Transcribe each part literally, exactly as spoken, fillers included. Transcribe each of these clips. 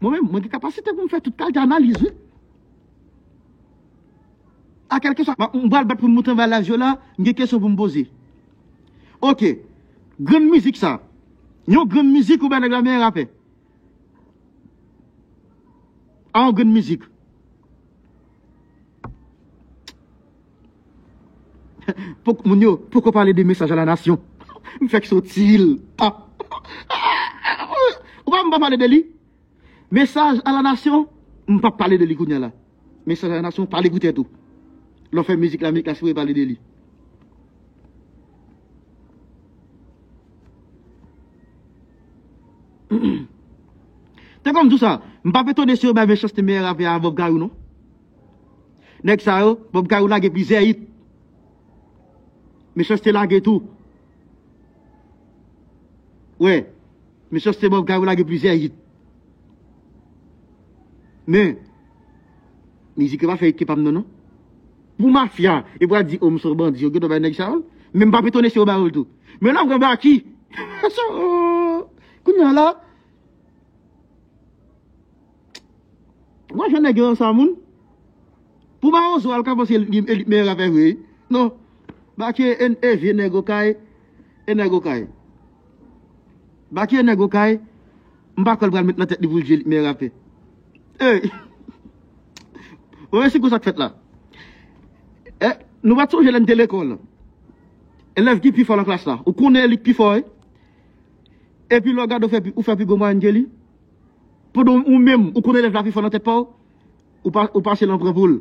Mwen menm, mwen gen kapasite pou m fè tout kalite analiz, wi. A kèlkeswa, m, m pral bat pou m moute anba live yo la, m gen kesyon pou m poze. Oke. Grenn mizik sa. Yon grenn mizik ou bay nèg la meyè rapè. A yon grenn mizik. Poko, moun yo, poko pale de mesaj a la nasyon. M fèk soti l. Ah. Ou pa m pa pale de li? Mesaj a la nasyon, m p ap pale de li kounye a la. Mesaj a la nasyon, pale pou tèt ou. Lè w fè mizik la, mizik la sipoze pale de li. Te konn m di w sa, m p ap etone si yo bay Mechanste meyè rapè a Bob Kayou non. Nèg sa yo, Bob Kayou lage plizyè hit. Mechanste lage tou. Wè, Mechanste Bob Kayou lage plizyè hit. Men, mizik yo pa fè hit ke pa m nan non. Pou mafya, e pral di, o, m se yon bandi, yo gentan bay nèg sa yo. Men m p ap etone si yo ba yo l tou. Men lè w pran Baky, so, kounye a la, mwen jwenn nèg yo nan sa moun. Pou Mawozo al ka panse li, li, li meyè rapè vre. Non. Baky e, e vye nèg okay, e nèg okay. Baky e nèg okay, m pa kwè l pral met nan tèt li pou l di li meyè rapè. Ey! Ou wè si kou sa k fèt la. Eh, nou pa t sonje lè n te lekòl. Elèv ki pi fò nan klas la. Ou konnen li k pi fò, wi. Epi lè w gade w fè pi, ou fè pi gwo mwayèn ke li. Pandan ou menm, ou konnen elèv la pi fò nan tèt pa w, ou pa, ou pase l an pran pou l.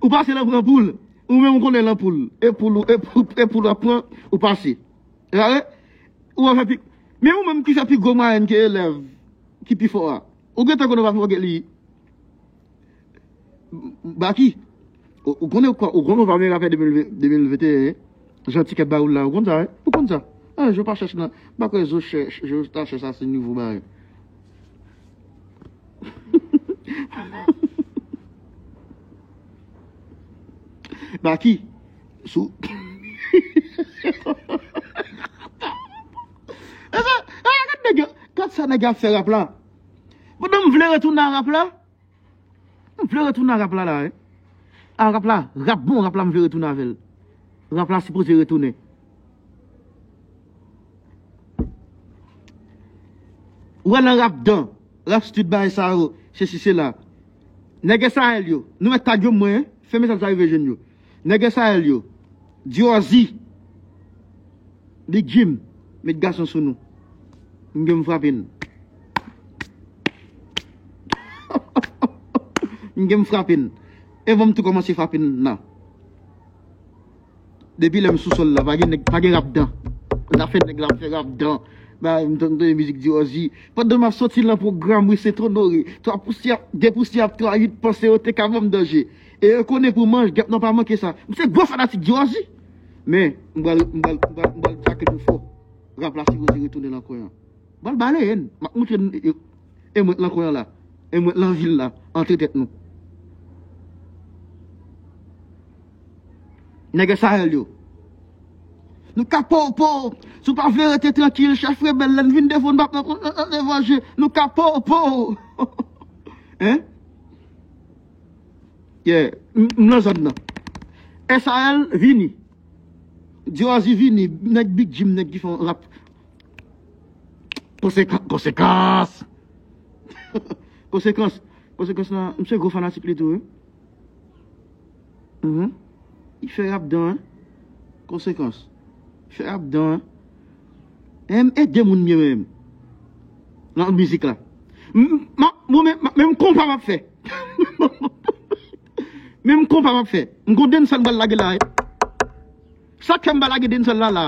Ou pase l an pran pou l. Ou menm ou konnen l an pou l. E pou l, e pou, e pou l w ap pran, ou pase. Gade? Ou ap fè pi, men ou menm ki fè pi gwo mwayèn ke elèv ki pi fò a. Ou gentan konnen w pa pi fò ke li. Baky, ou, ou konnen ou, ou konnen ou pa menm apre de mil ven, de mil venteyen, jan ti kèt ba ou la, ou konn sa, wi? Ou konn sa. Ah, je pa chèche nan, m pa kwè zo chèche, je ta chèche a se nivo bagay. Baky, sou. E sa, e, gad nèg yo, gad sa nèg yo ap fè rap la. Pandan m vle retounen a rap la, m vle retounen a rap la la, wi. A rap la, rap bon, rap la m vle retounen avè l. Rap la sipoze retounen. Ou wè nan rap dan, rap street bagay sa yo, sesi sela. Nèg Esayèl yo, nou mèt tag yo mwen, fè mesaj sa rive jwenn yo. Nèg Esayèl yo, Diozi, Big Jim, met gason sou nou. M gen m frape n. M gen m frape n. E ban m tou kòmanse frape n nan. Depi lè m sou sòl la, pa gen nèg, pa gen rap dan. Zafè nèg la ap fè rap dan. Ba, m tande mizik Diozi. Pandan m ap soti nan pwogram, wi, se twò nore. Twa pousyè, de pousyè ap twa uit, panse yo te ka ban m danje. E yo konnen pou manch, gèp nan pa manke sa. M se gwo fanatik Diozi. Men, m pral, m pral, m pral, m pral djake l pou fò. Rap la sipoze retounen nan kwen an. M pral bale n. M ap moutre n, e, e mwen k nan kwen an la. E mwen k nan vil la. Antre tèt nou. Nèg Esayèl yo. Nou ka popo. Si w pa vle rete trankil, chèf rebèl, lè n vin devan w, n p ap nan, nan, nan, nan vanje. Nou ka popo. Hein? Yeah, m, m nan zòn nan. Esayèl vini. Diozi vini. Nèg Big Jim, nèg ki fè yon rap. Konsekans, konsekans. Konsekans. Konsekans lan, m se gwo fanatik li tou, wi. Mhm. Li fè rap dan, hein. Konsekans. Li fè rap dan, hein. E m ede moun byen menm. Nan mizik la. M, m, mwen menm, menm konpa m ap fè. Menm konpa m ap fè. M gon dancehall m pral lage la, hein. Sa k fè m pa lage dancehall la, la.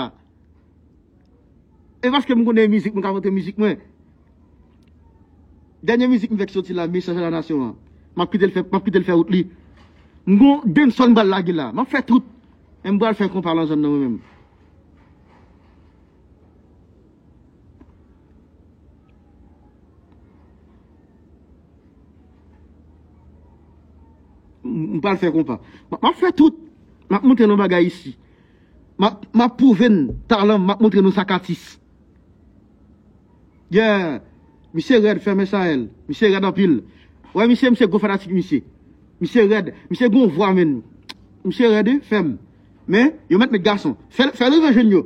E paske m konnen mizik, m ka montre mizik mwen. Dènye mizik m fèk soti la, Mesaj a la Nasyon an. M ap kite l fè, m ap kite l fè wout li. M gon dancehall m pral lage la. M ap fè tout. E m pral fè konpa nan zòn nan mwen menm. M, m pral fè konpa. M, m ap fè tout. M ap monte nan bagay isi. M ap, m ap pwouve n talan m, m ap montre nou sa k atis. Yeah. Misye rèd, fè men sa el. Misye rèd anpil. Wè misye, misye gwo fanatik misye. Misye rèd. Misye gon vwa, menn. Misye rèd, wi, fè m. Men, yo mèt met gason. Fè, fè l rive jwenn yo.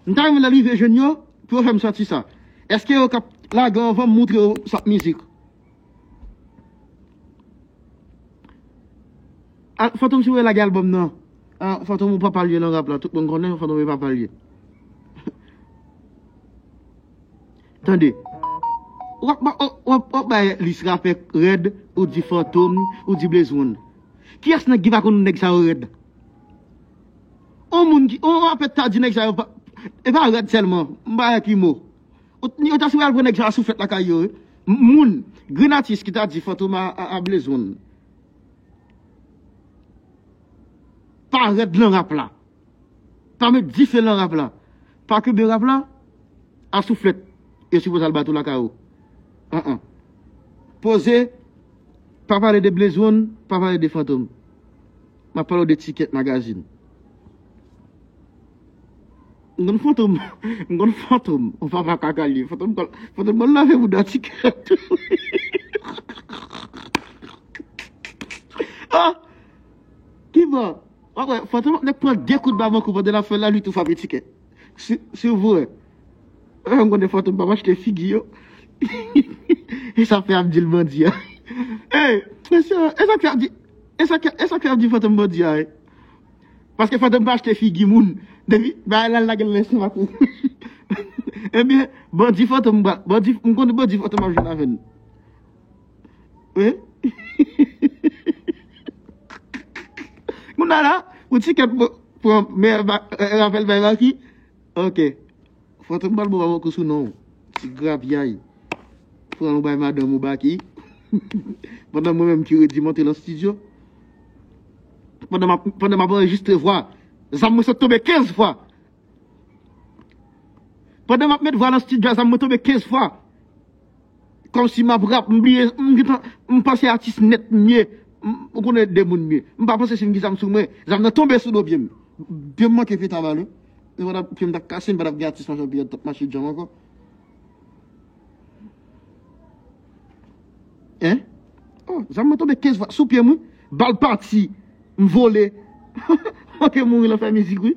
M ta renmen lè l rive jwenn yo, pou yo fè m santi sa. Èske yo k ap lage anvan m montre yo sa k mizik? Al, Fantom, si w vle lage albòm nan. Ah, Fantom, ou papa l ye nan rap la. Tout moun konnen Fantom e papa l ye. Tande. W ap, w ap, w ap, w ap bay lis rapè rèd, ou di Fantom, ou di Blaze One. Kiyès nèg ki pa konn nèg sa yo rèd? On moun ki, on rapè ta di nèg sa yo pa, e pa rèd sèlman. M pa wè ki mo. Ou, yo ta sou al pran nèg sa a souflèt lakay yo, wi. M-, moun, grenn atis ki ta di Fantom a, a, a Blaze One. Pa rèd nan rap la. Pa met dife nan rap la. Pa kenbe rap la a souflèt. Yo sipoze al bat ou lakay ou. An, an. Poze, pa pale de Blaze One, pa pale de Fantom. M ap pale w de Tikèt Magazine. M konn Fantom, m konn Fantom. Ou papa kaka li. Fantom kòl, Fantom kòl lave bouda Tikèt. Ah! Ki bò? W ap wè, Fantom ap nèk pran de kout ba bankou pandan l ap fè lalit ou frape Tikèt. Si, si w vre. Eh, m konnen Fantom p ap achte figi yo. E sa fè ap di l bandi a. Ey, mesye, e sa k fè ap di, e sa k, e sa k fè ap di Fantom bandi a, wi. Paske Fantom pa achte figi moun. Depi, bagay la, l lage l nan estomak ou. Ebyen, bandi Fantom, ba-, bandi, m konnen bandi Fantom ap jwenn avè n. Wi. Kounye a la, ou Tikèt pran meyè ba-, eh, rapèl bay Baky. Ok. Fantom pral bon ba bankou sou non w. Ti grapyay. Pran w bay madanm ou Baky. Pandan mwen menm ki redi monte nan estidyo. Pandan m ap, pandan m ap anrejistre vwa. Zam mwen sot tonbe kenz fwa. Pandan m ap met vwa nan estidyo a, zam mwen tonbe kenz fwa. Kòmsi m ap rap, m bliye, m gentan, m panse atis nèt m ye. M, ou konnen de moun m ye. M pa panse si m gen zam sou mwen. Zam nan tonbe sou do pye m. Pye m manke pete a bal, wi. E pandan pye m t ap kase, m pa t ap gen atis machann pye t ap mache djanm ankò. Hein? Oh, zam mwen tonbe kenz fwa sou pye m, wi. Bal pati, m vole. Ok, mouri nan fè mizik, wi.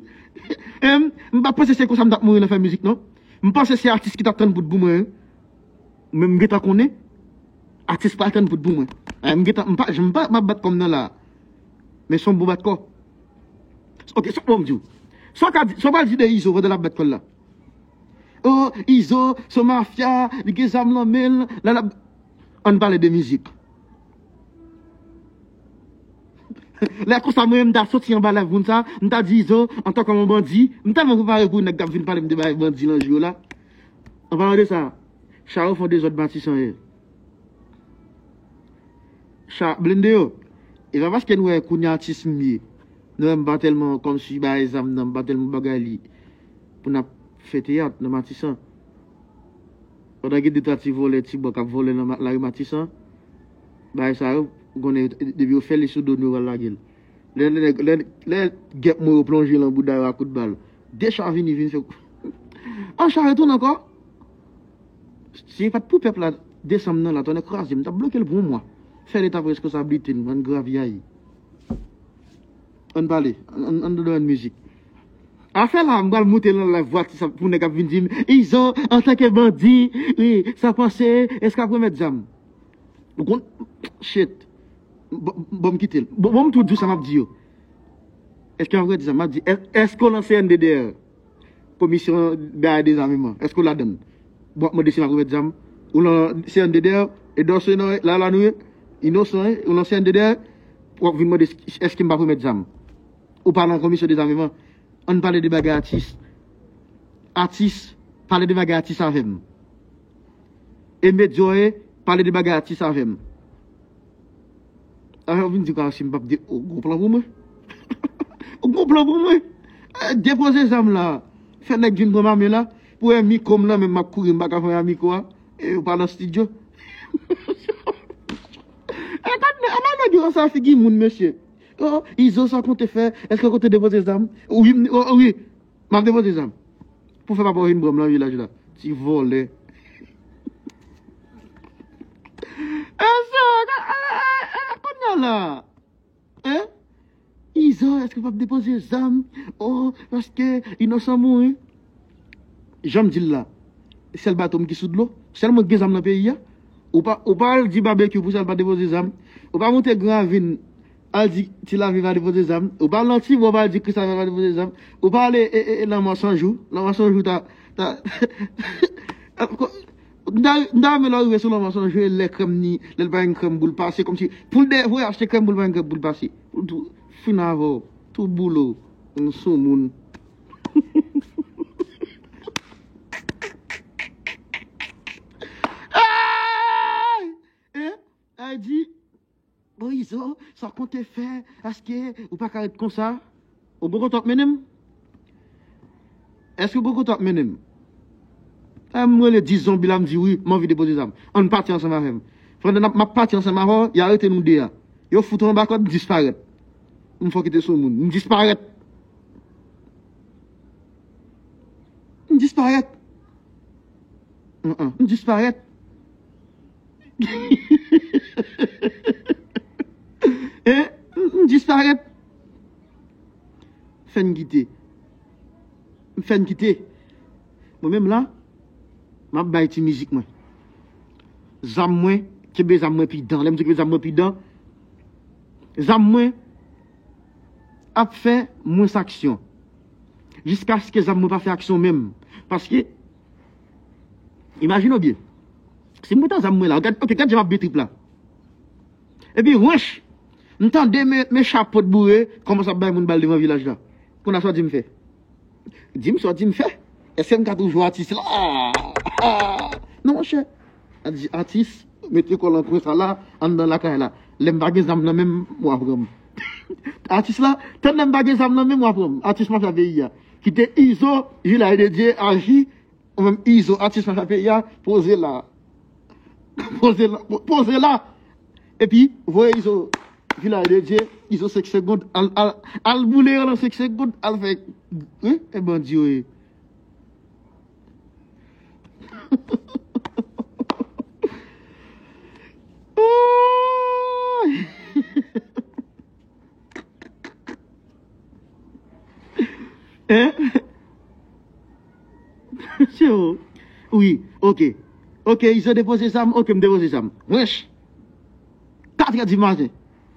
Em, m pa panse se konsa m t ap mouri nan fè mizik, non. M panse se atis ki t ap tann bout pou mwen, wi. Men m gentan konnen, atis pral tann bout pou mwen. Eh, m gentan, m pa, m pa, m ap bat kò m nan la. Men se yon bon bat kò. Ok, sa bon m di w. Sa w ka di, sa w pral di de Izo pandan l ap bat kò l la? Oh, Izo, se yon mafya, li gen zam nan men l, la, la. Ann pale de mizik. Lè konsa, mwen, m ta soti anba live moun sa, m ta di Izo, antanke yon bandi, m tèlman prepare pou nèg k ap vin pale m de bagay bandi nan jou yo la. An palan de sa, Charo fè yon dezòd Matisan yè. Cha, blende yo. E pa paske nou wè kounye a atis m ye. Nou wè m pa tèlman kòmsi bay zam nan, m pa tèlman bagay li. Pou n ap fè teyat nan Matisan. Pandan gen de twa ti vòlè, ti bò k ap vòlè nan ma-, lari Matisan. Bagay sa yo, ou konnen, depi yo fè li sou do nou, yo pral lage l. Lè, lè, lè, lè gèp mwen yo plonje lan bouda yo a kout bal. De cha vini, vin fè. An cha retounen ankò. Si e pa t pou pèp la, desanm nan la, tonnè kraze m, m t ap bloke l pou yon mwa. Fè leta pran reskonsablite n, bann grapyay. Ann pale, ann, ann, ann nan domèn mizik. Afè la, m pral moute nan live vwa ti sa pou nèg ap vin di m, Izo, antanke bandi, wi, sa pase, èske ap remèt zam? Ou konn, shit. Bon, bon, m kite l. Bon, bon, m tou di w sa m ap di yo. Èske m ap remèt zam? M ap di, è-, èske w nan C N D D R? Komisyon Dayè Dezameman, èske w ladann? W ap mande si m ap remèt zam. Ou nan C N D D R, Edòs, non, la, la nou ye, inosan, wi, ou nan C N D D R, w ap vin mande si, èske m p ap remèt zam. Ou pa nan komisyon dezameman. Ann pale de bagay atis. Atis, pale de bagay atis avè m. E medya w ye, pale de bagay atis avè m. Afè w vin di kwa si m p ap de, ou gon plan pou mwen. Ou gon plan pou mwen. Eh, depoze zam la. Fè nèg vin pran mame la. Pou wè mikwo m nan, men m ap kouri, m pa ka fè a mikwo a. E ou pa nan estidyo. E gad, ann al nan biro sa figi moun, mesye. Oh, Izo, sa w konte fè? Èske w konte depoze zam? Wi, m- oh, wi. M ap depoze zam. Pou fè papa w vin pran m nan vilaj la. Ti vòlè. E sa, e, e, e, e, kounye a la. Hein? Izo, èske w p ap depoze zam? Oh, paske inosan mouri. Jan m di l la, sèl bato m ki sou dlo, sèl mwen ki gen zam nan peyi a. Ou pa, ou pa al di Babekyou pou sa l pa depoze zam. Ou pa monte Gran Ravin, al di Ti Lavi pa depoze zam. Ou pa al nan Tibwa, ou pa al di Kristal pa depoze zam. Ou pa ale e, e, e, nan Mò San Jou. Nan Mò San Jou ta, ta, m ta, m ta renmen lè w rive sou Lanmò San Jou, lè krèm ni, lè l pa gen krèm pou l pase, kòmsi pou l dèyè voye achte krèm pou l pa gen krèm pou l pase. Pou l tou fin avè w, tou boule w, yon soumoun. Ay! E, ay di, Bon, Izo, sa w konte fè? Èske ou pa ka ret konsa? Ou poko t ap mennen m? Èske ou poko t ap mennen m? E m rele dis zonbi la, m di wi, m anvi depoze zam. Ann pati ansanm avè m. Pandan n ap, m ap pati ansanm avè w, y arete nou de a. Yo fout ou anba kòd, m disparèt. M fò kite sou moun. M disparèt. M disparèt. An, an, m disparèt. Hein? M, m disparèt. Fè n kite. M fè n kite. Mwen menm la, m ap bay ti mizik mwen. Zam mwen, kenbe zam mwen pi dan. Lè m di kenbe zam mwen pi dan, zam mwen ap fè mwens aksyon. Jiskaske zam mwen pa fè aksyon menm. Paske, imajine w byen. Si m pran zam mwen la, gad, ok, gad jan m ap byen trip la. Epi, wench, m tande men, men cha pot boure, kòmanse ap bay moun bal devan vilaj la. Kounye a sa w di m fè? Di m sa w di m fè. Èske m ka toujou atis la? Non, monchè. A di atis, mete kò l an kwen sa la, anndan lakay la. Lè m pa gen zam nan men m, w a pran m. Atis la, tann lè m pa gen zam nan men m, w a pran m. Atis mafya peyi a. Kite Izo, Vilaj de Dye, aji, ou menm Izo, atis mafya peyi a, poze la. Poze la, po- poze la. Epi, voye Izo, Vilaj de Dye, Izo senk segonn, al, al, al boule yo nan senk segonn, al fè, wi, e bandi yo ye. Hein? Chero. Wi, ok. Ok, Izo depoze zam, ok, m depoze zam. Wench. Katrè di maten.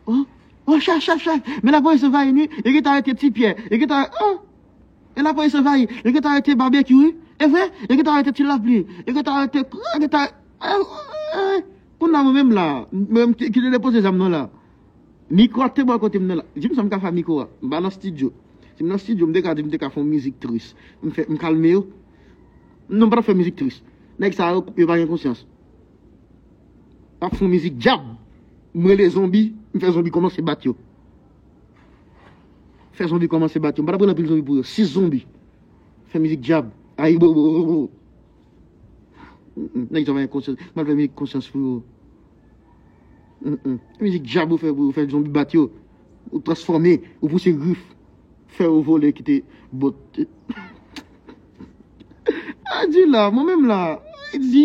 Oh, oh, chèf, chèf, chèf. Men lapolis anvayi nou, yo gentan arete Ti Pyè. Yo gentan, oh. E lapolis anvayi, yo gentan arete Babekyou, wi. E vre, yo gentan arete Ti Lapli. Yo gentan arete, yo gentan, eh, eh, kounye a mwen menm la, mwen menm ki, ki te depoze zam nan la. Mikwo a te bò kote m nan la. Di m sa m ka fè a mikwo a. M pa nan estidyo. Si m nan estidyo, m te ka di m te ka fè yon mizik tris. M fè, m kalme yo. Non, m pa t ap fè mizik tris. Nèg sa yo, yo pa gen konsyans. M ap fè yon mizik djab. M rele zonbi, m fè zonbi kòmanse bat yo. Fè zonbi kòmanse bat yo. M pa t ap rele anpil zonbi pou yo. Sis zonbi. Fè mizik djab. Ayibobo. Mm, mm. Nèg sa pa gen konsyans. M al fè mizik konsyans pou yo. Mm, mm. Mizik djab ou fè pou yo, fè zonbi bat yo. Ou transfòme, ou pouse grif. Fè yo vole, kite bòt. A di la, mwen menm la. Di.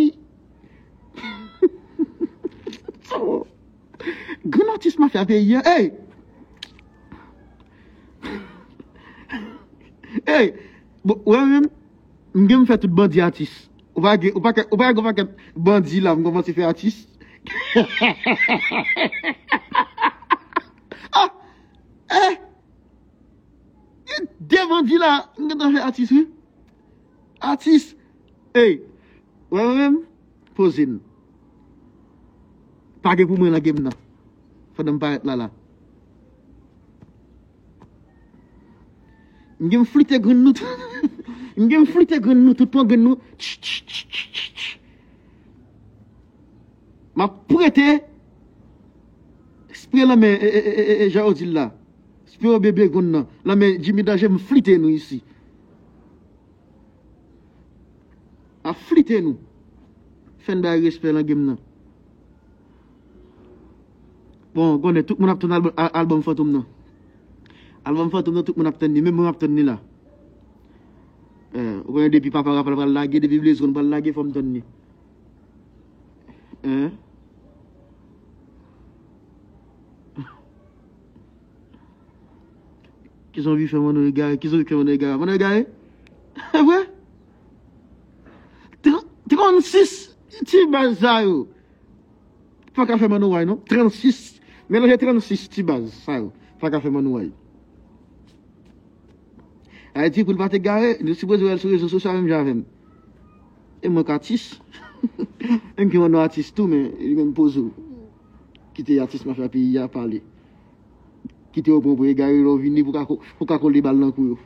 Grann atis mafya peyi a. Ey! Ey! Bon, ou wè menm, m gen m fè tout bandi atis. Ou pa gen, ou pa gen, ou pa gen pakèt bandi la, m kòmanse fè atis. Ah! Eh! De bandi la, m gentan fè atis, wi. Atis! Ey! Wè mwen menm? Poze n. Pa gen pou mwen nan game nan. Pandan m parèt la la. M gen m flite grenn nou tout. M gen m flite grenn nou tout, pran grenn nou. Tch, tch, tch, tch, tch, tch. M ap prete spre nan men, e, e, e, e, e, jan yo di l la. Spre yo bebe grenn nan. Nan men Jimmy Danje, m flite nou isi. Ap flite nou. Fè n bay respè nan game nan. Bon, konnen tout moun ap tann albòm, a- albòm Fantom nan. Album Fantom nan, tout moun ap tann li, menm mwen m ap tann li la. Eh, ou konnen depi papa rap la pral lage, depi Blaze One pral lage, fò m tann li. Hein? Kizon vi fè Manno egare, kizon vi fè Manno egare. Manno egare? E vre? Tran-, trannsis ti baz sa yo. Pa ka fè Manno wè non. Trannsis. Melanje trannsis ti baz sa yo. Pa ka fè Manno wè. Ayiti, pou l pa te gare, nou sipoze wè l sou rezo sosyo menm jan avè m. E mwen k atis. Menm ki Manno atis tou, men li menm poze w. Kite atis mafya peyi a pale. Kite yo pran pou egare lè w vini pou ka ko-, pou ka kole bal nan kou yo.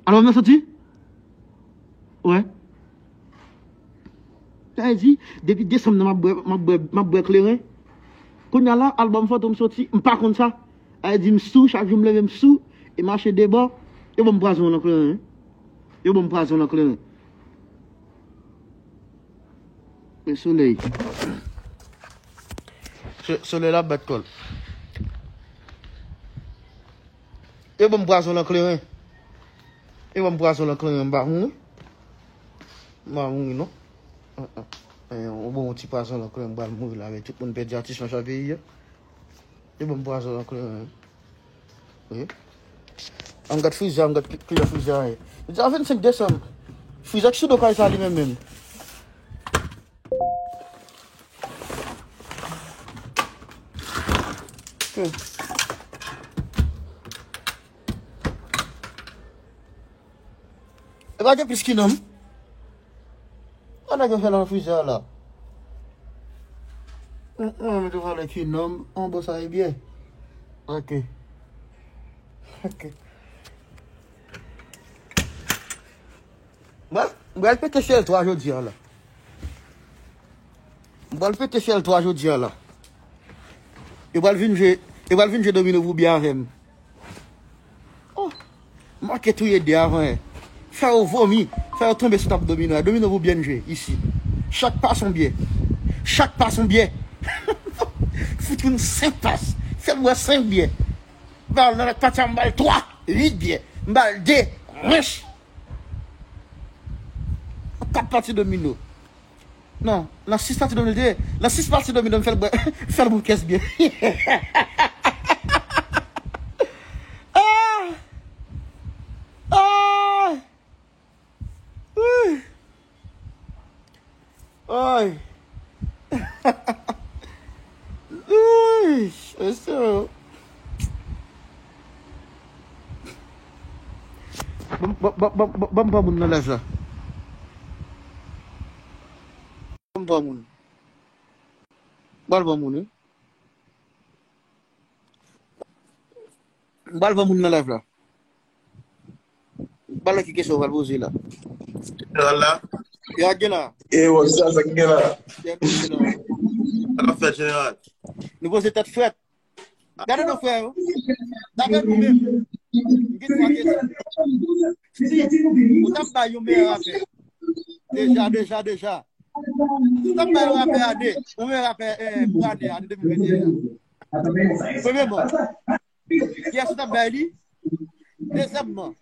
Album nan soti? Wè. Sa vle di, depi desanm nan, m ap bwè, m ap bwè, m ap bwè kleren. Kounye a la, album Fantom soti, m pa konn sa. Sa vle di, m sou, chak jou m leve, m sou, e mache de bò, yo ban m pwazon nan kleren. Yo ban m pwazon nan kleren. Men solèy. So-, solèy la bat kò l. Yo ban m pwazon nan kleren. Yo ban m pwazon nan kleren, m pa mouri. M pa mouri non. An, an. Yo ban m yon ti pwazon nan kleren, m pral mouri la, men tout moun pèdi atis nan sa peyi a. Yo ban m pwazon nan kleren. Wi. An m gad friza, an m gad ki, ki jan friza a ye. Deja vennsenk desanm. Friza ki sou do kay sa li menm menm. Hmm. E pa gen plis ki nonm. An nèg yo fè nan friza la. Mwen mete valè ki nonm, an bon sa e byen. Ok. Ok. Mwen, mwen al pete fyèl twa jodi a la. Mwen al pete fyèl twa jodi a la. Yo pral vin jwe, yo pral vin jwe domino pou byen avè m. Oh, manke touye de avan yè. Fè yo vomi, fè yo tonbe sou tab domino a. Domino pou byen jwe isi. Chak pas on byen. Chak pas on byen. Fout yon senk pas. Fè l bwè senk byen. Bal nan pati a m bal twa, uit byen. M bal de, wench. Kat pati domino. Non, nan sis pati domino te ye. Nan sis pati domino m fè l bwè, fè l bwè kès byen. Ah! Ah! Ui! Ay! Ui! Mesye yo. Ban m, ban m, ban m, ban m, ban m pran moun nan live la. Ban m pran moun. Ban m pran moun, wi. M pral pran moun nan live la. M pral wè ki kesyon w pral poze la. Jeneral la? Yo, ak gen la. E, wè, sa, sa ki gen la? Gen nou gen la. Sa k ap fèt, jeneral? Nou poze tèt frèt. Gade non, frè yo. Gade nou menm. M gen twa kesyon. Si ou t ap bay yon meyè rapè. Deja, deja, deja. Si w t ap bay yon rapè ane, yon meyè rapè, eh, pou ane a, ane de mil venteyen an. Premyèman, kiyès ou t ap bay li? Dezyèmman,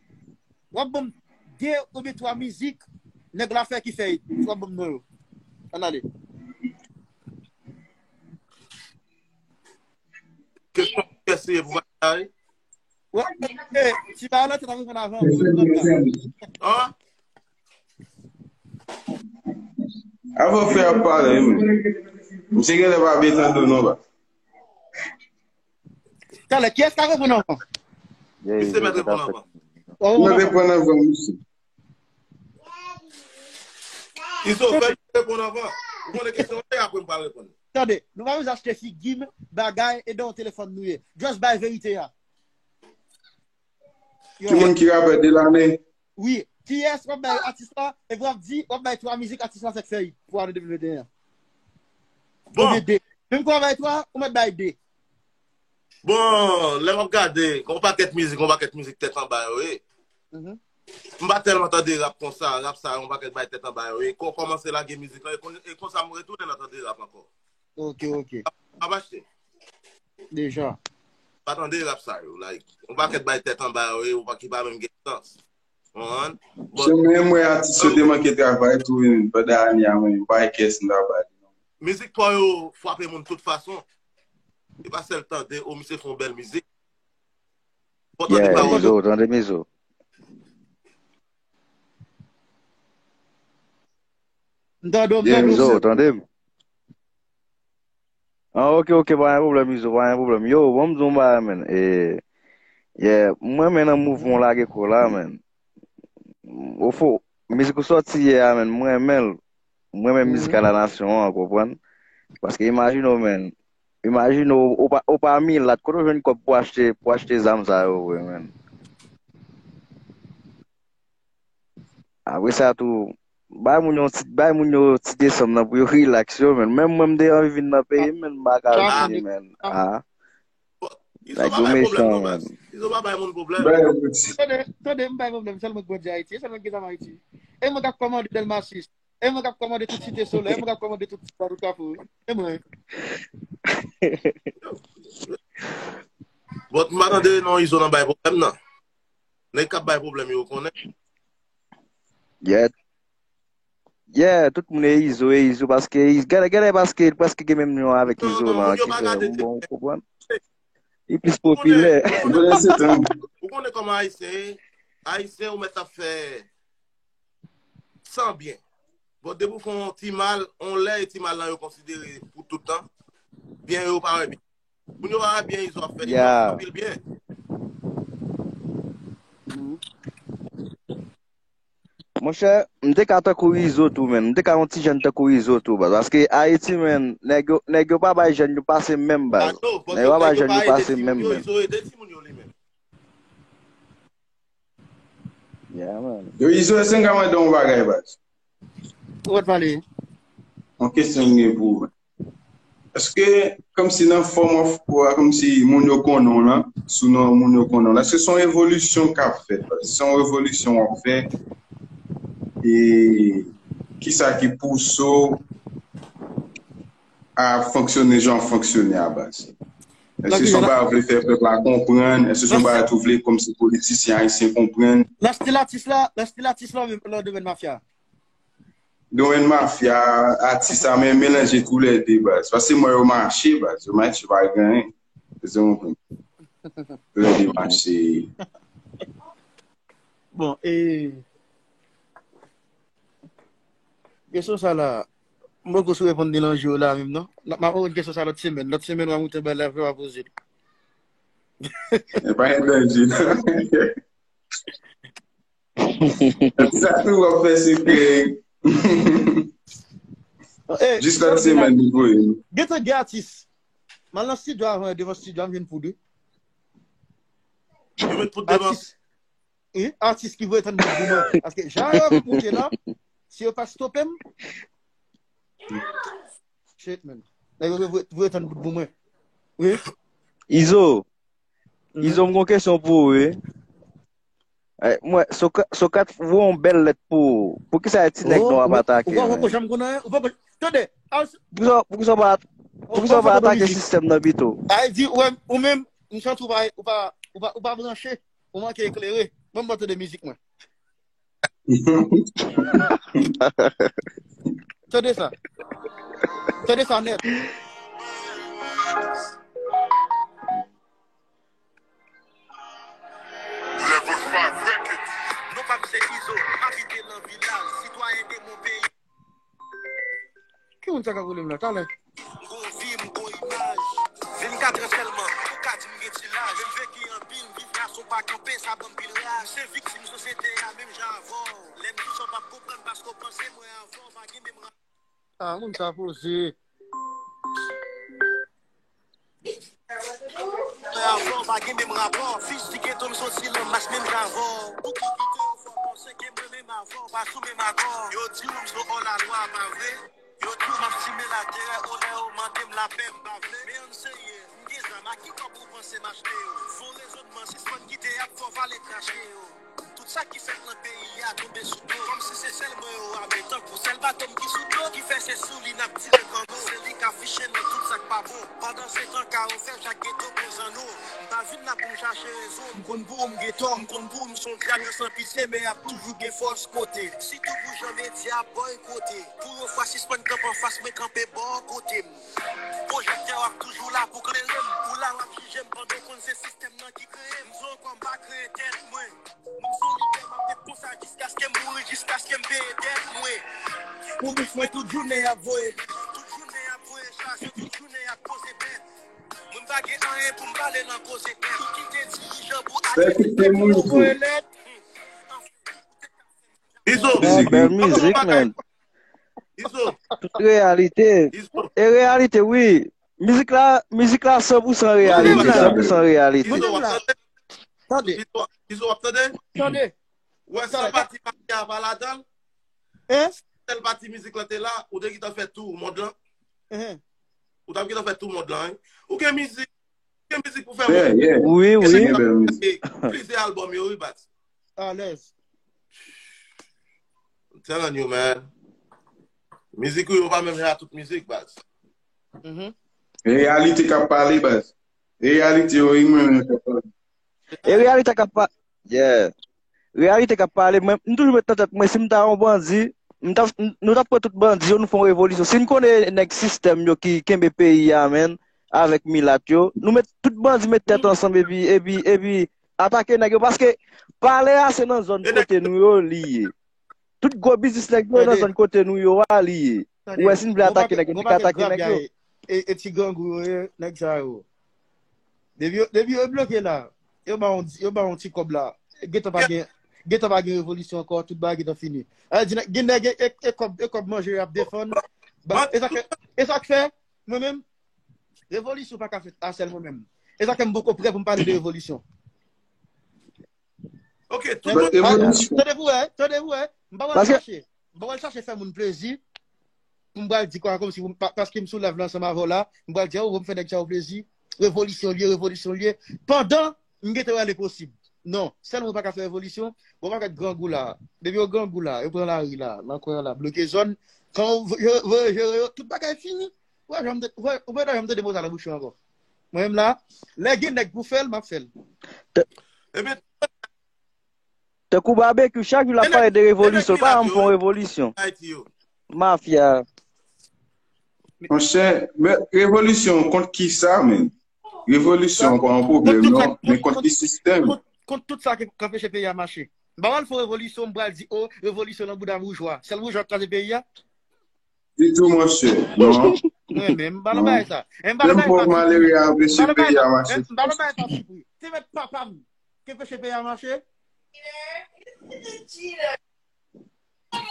w ap ban m de oubyen twa mizik nèg la fè ki fè it. W ap ban m non yo. Ann ale. Kesyon kiyès li ye pou bagay la, wi? Wè, eh, ti bagay la, te ta reponn avan. An? Avan frè ap pale, wi. Misye genlè pa byen tande w non, ba. Talè, kiyès ka reponn avan? Misye mèt reponn avan. Mwen reponn avan, misye. Izo, fè li reponn avan. Ou konnen kesyon an, e apre m pral reponn. Tande, nou pa bezwen achte figi m, bagay, e nan yon telefòn nou ye. Just bay verite a. Ki moun ki rapè de lane? Wi. Kiyès w ap bay atis la? Epi w ap di, w ap bay twa mizik atis la fèk fè it pou ane de mil venteyen an. Bon. Oubyen de. Menm travay twa, ou mèt bay de. Bon, lè m ap gade, gon pakèt mizik, gon pakèt mizik tèt anba yo ye. M pa tèlman tande rap konsa, rap sa yo, gon pakèt bay tèt anba yo ye. Kon kòmanse lage mizik lan, e kon- e konsa m retounen nan tande rap ankò. Ok, ok. Ap achte. Deja. Pa tande rap sa yo, like, gon pakèt bay tèt anba yo ye, ou pa ki pa menm gen sans. Konprann? Bon, menm mwen atis yo te manke travay tou, men pandan ane a, mwen, yo pa gen kès m ta ba li. Mizik pa yo frape moun tout fason. E pa sèl tande, o, misye fè yon bèl mizik. Bon, tande Yeah, pawòl yo. Izo, tande Mizo. M tande w, m Yeah, tande w, Mizo, sè. Tande m. Ah, ok, ok, pa gen pwoblèm, Izo, pa gen pwoblèm. Yo, bon, m di w yon bagay, man. E, yeah, mwen, men nan mouvman w lage kou la, man. Ofo, mizik ou sòti yè a, man, mwen renmen l. Mwen renmen mizik a la nasyon an, konprann? Paske imajine w, man. Imajine w, ou pa, ou pa milat, kote w jwenn kòb pou achte, pou achte zam sa yo, vre, man? Apre sa tou, bay moun yo ti, bay moun yo ti desanm nan pou yo relax yo, man. Menm mwen, m te anvi vin nan peyi m, man, m pa ka vini, man. Ah. Izo pa bay pwoblèm non, baz. Izo pa bay moun pwoblèm. Tande, tande, m bay pwoblèm, sèl mwen k grandi Ayiti, e sèl mwen k gen zam Ayiti. E mwen k ap kòmande Delma sis. E mwen k ap kòmande tout Site Solèy, e mwen k ap kòmande tout Site Kafou. E mwen. Bon, m pa tande non Izo nan bay pwoblèm nan. Nèg k ap bay pwoblèm yo konnen. Yeah. Yeah, tout moun e Izo, e Izo, paske Izo, gade, gade, paske, paske gen menm non avèk Izo lan, ki fè, ou bon, ou konprann? Li plis popilè. Ou konnen kòman Ayisyen ye? Ayisyen ou mèt ap fè san byen. Bon, depi ou fè yon ti mal, on lè e ti mal lan yo konsidere pou tout tan. Byen yo pa wè byen. Moun yo pa wè byen Izo ap fè, Izo ap fè anpil byen. Monchè, m te ka tankou Izo tou, man. M te ka yon ti jèn tankou Izo tou, baz. Paske Ayiti, man, nèg yo, nèg yo pa bay jèn yo pase menm, baz. Nèg yo pa bay jèn yo pase menm, man. Izo ede timoun yo li menm. Yeah, man. Yo, Izo, èske m ka mande yon bagay, baz? Ou wè pale. Yon kesyon m gen pou ou. Èske, kòmsi nan form of power, kòmsi moun yo konnen w lan, sou non moun yo konnen w lan, èske se yon evolisyon k ap fèt? Se yon evolisyon w ap fè? E kisa ki pouse w a fonksyone jan w fonksyone a baz? Èske se yon bagay ou vle fè pèp la konprann? Èske se yon bagay ou vle kòmsi politisyen ayisyen konprann? Nan stil atis la, nan stil atis la, men nan domèn mafya. Domèn mafya, atis a, men melanje toulède baz. Paske mwen yo mache baz, yo mache pa gen anyen. Toulède mache. Bon, e kesyon sa la, m poko sou reponn ni nan jou la menm non. M ap reponn kesyon sa lòt semèn. Lòt semèn w a moute bay la, w a poze l. E pa gen danje non. Sa tou w ap fè sekrè. Jis lòt semèn li voye. Gentan gen atis. M al nan studio avan, devan studio a, m jwenn poud wi. Yo met poud devan. Wi, atis ki voye tann bout goumen. Paske jan yo ap moute la, si yo pa stope m, shit, man. Nèg yo voye, voye tann bout goumen. Wi. Izo. Izo, m gon kesyon pou ou, wi. Eh, mwen, Sokrat voye yon bèl lèt pou ou. Poukisa e ti nèg nou ap atake? Ou poko janm konn anyen? Ou poko, tande. Poukisa, poukisa w pa, poukisa w pa atake sistèm nan pito? A di, ou menm, m santi ou pa, ou pa, ou pa, ou pa branche. Ou manke eklere. Ban m tande mizik mwen. Tande sa. Tande sa nèt. Level five Records. Non pa m se Izo, m abite nan vilaj, sitwayen de mon peyi. Ki moun sa k ap rele m la? Talè. M gon vi, m gon imaj. Vennkatrè sèlman, ou ka di m gen ti laj. Men m veki anpil, m viv la, son pa kanpe, sa ban m pil raj. Se viktim sosyete a, menm jan avè w. Lè m di sa w p ap konprann paske w panse mwen avè w pa gen menm rapò. Ah, moun sa poze. Mwen avè w pa gen menm rapò. Fis di geto m soti lanmas menm jan avè w. Ou ki kite yo fè w panse ke mwen menm avè w pa sou menm akò. Yo di w m se hors la loi, pa vre? Yo di w m ap simen laterè, olè yo mande m lapè, m pa vle. Men ann serye, m gen zam, a ki kòb ou panse m achte yo? Fon rezonman, sispann kite y ap fè w pale krache yo. Tout sa ki fèt nan peyi a tonbe sou do. Kòmsi se sèl mwen yo rabe tankou sèl bato m ki sou dlo. Ki fè se sou li n ap tire kango. Se li k afiche nan tout sa k pa bon. Pandansetan, Kawo fè jak geto pran zanno. M pa vin la pou m chache rezon. M konn pou m gen tò, m konn pou m s on dyab yo san pitye, men y ap toujou gen fòs kote. Sitou pou jan medya ap bòykote. Pou yon fwa, sispann kanpe anfas mwen, kanpe bò kote m. Pwojektè w ap toujou la pou klere m. Ou la w ap jije m pandan w konn se sistèm nan ki kreye m. M se yon kòm pa kreye tèt mwen. M se yon lidè, m ap ret konsa jiskaske m mouri, jiskaske m peye dèt mwen. Pou bouf mwen tout jounen y ap voye. Tout jounen y ap voye chaje, tout jounen y ap poze bèt. Mwen m pa gen anyen pou m pale nan koze tèt. Ou kite dirijan pou Sè ki te mwen voye lèt. Izo. Bèl, bèl mizik, men. Izo. Tout reyalite. Izo. E reyalite, wi. Mizik la, mizik la san pou san reyalite, san pou san reyalite. Izo, w ap tande? Tande. Izo, Izo, w ap tande? Tande. Wè, sèl pati mafya a pa ladan l. Hein? Sèl pati mizik lan te la, ou te gentan fè tou mond lan. Hein? Ou t ap gentan fè tou mond lan, wi. Ou gen mizik, ou gen mizik pou fè moun. Yeah, yeah. Wi, wi. Gen bèl mizik. Plizyè albòm yo, wi, baz. Alèz. I'm telling you, man. Mizik ou yo pa menm jan ak tout mizik, baz. Mhm. Reyalite k ap pale, baz. Reyalite yo, wi, mwen menm k ap pale. E reyalite k ap pa-, yeah. Reyalite k ap pale, mwen, m toujou met nan tèt mwen, si m ta yon bandi, m ta, m, nou t ap pran tout bandi yo, nou fè yon revolisyon. Si n konnen nèg sistèm yo ki kenbe peyi a, menm, avèk milat yo, nou met tout bandi met tèt ansanm epi, epi, epi atake nèg yo, paske palè a se nan zòn kote nou yo li ye. Tout gwo biznis nèg yo nan zòn kote nou yo a li ye. Ou wè, si n vle atake nèg yo, n ka atake nèg yo. E, e ti grangou yo ye, nèg sa yo. Depi yo, depi yo bloke la, yo ba yon, yo ba yon ti kòb la. Gentan pa gen, gentan pa gen revolisyon ankò, tout bagay gentan fini. A di, gen nèg e, e, e kòb, e kòb manje y ap defann. Ba, e sa k fè, e sa k fè, mwen menm, revolisyon pa ka fèt a sèl mwen menm. E sa k fè m poko prè pou m pale de revolisyon. Ok, tout moun. Tande pou wè, tande pou wè. M pa pral chache. M pa pral chache fè moun plezi. Pou m pral di kwa kòmsi pou m pa, paske m sou live la ansanm avè w la, m pral di, "Oh, m fè nèg sa yo plezi. Revolisyon l ye, revolisyon l ye." Pandan m gentan wè l enposib. Non, sèl mwen pa ka fè revolisyon. Bon, pa fè grangou la. Depi yo grangou la, yo pran lari la, nan kwen la, bloke zòn. Kan yo voye jere yo, tout bagay fini. Ou pa janm, ou pa janm tande mo sa nan bouch yo ankò. Mwen menm la, lè gen nèg pou fè l, m ap fè l. Ebyen, tankou Babekyou, chak jou l ap pale de revolisyon. L pa janm fè yon revolisyon. Mafya. Monchè, men revolisyon kont ki sa, men? Revolisyon pa yon pwoblèm, non, men kont ki sistèm? Kont, kont tout sa ki, k anpeche peyi a mache. M pa pral fè yon revolisyon, m pral di, "Oh, revolisyon nan bouda boujwa." Sèl boujwa k kraze peyi a? Ditou, monchè. Non. Mwen menm, m pa nan bagay sa. E m pa nan bagay sa. Menm pòv malere a anpeche peyi a mache. M pa nan bagay sa, Sipri. Se mèt papa m ki anpeche peyi a mache.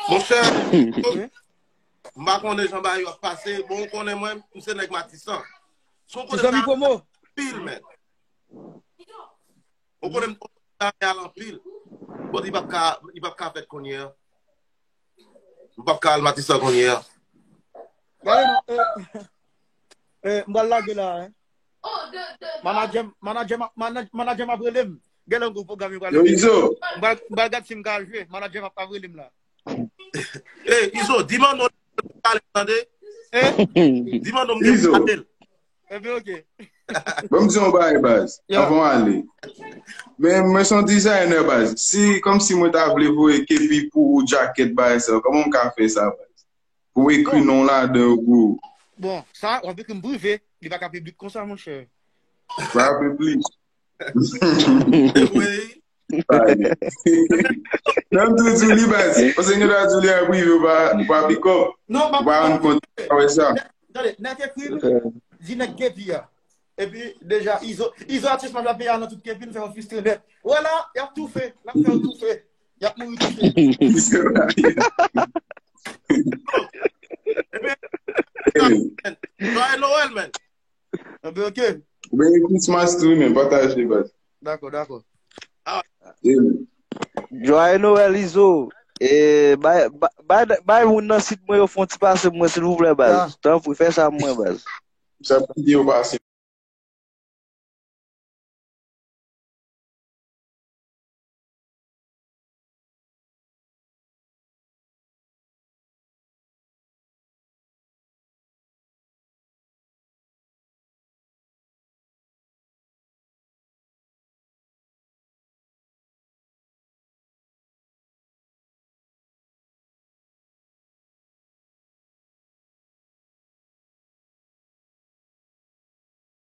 Monchè, m pa konnen jan bagay yo ap pase. Bon, ou konnen mwen, m se nèg Matisan. Si w konnen sa, pil, men. Ou konnen m konn sa al anpil. Bon, li p ap ka, li p ap ka fèt kounye a. M p ap ka al Matisan kounye a. Gade non, eh, eh, m pral lage la, hein. Manadjè m, manadjè m ap, manad-, manadjè m ap rele m. Gen lè yon gwo pwogram yo pral rele m. Yo, Izo. M pral, m pral gad si m ka al jwe. Manadjè m ap, ap rele m la. Eh, Izo, di Manno pale, tande? Eh? Di Manno m gen pou pale l. Ebyen, ok. Ban m di yon bagay, baz, anvan w ale. Men mwen se yon designer, baz. Si, kòmsi mwen ta vle voye kepi pou ou, djakèt, bagay sa yo, kòman m ka fè sa, baz? Pou m ekri non w ladan yo pou ou. Bon, sa, w ap ekri m prive. Li pa ka piblik konsa, monchè. Pa piblik. Wi. Nan m tou di w li, baz. Paske gen lè di w li an prive, ou pa, ou pa pikòp. Non, ou pa rann kont. Pa wè sa. Tande, nèg ekri m, di nèg kepi a. Epi, deja, Izo, Izo atis majò peyi a nan tout kepi, n fè yon fistre nèt. Wè la, y ap toufe, n ap fè yo toufe. Y ap mouri toufe. Joyeux Noël, man. Anben, ok. Merry Christmas tou, men pataje, baz. Dakò, dakò. Yeah, man. Joyeux Noël, Izo. E, bay, bay, bay, bay moun nan sit mwen yo fè yon ti pase pou mwen, silvouplè, baz. Tanpri, fè sa pou mwen, baz. Sa pou yo pase.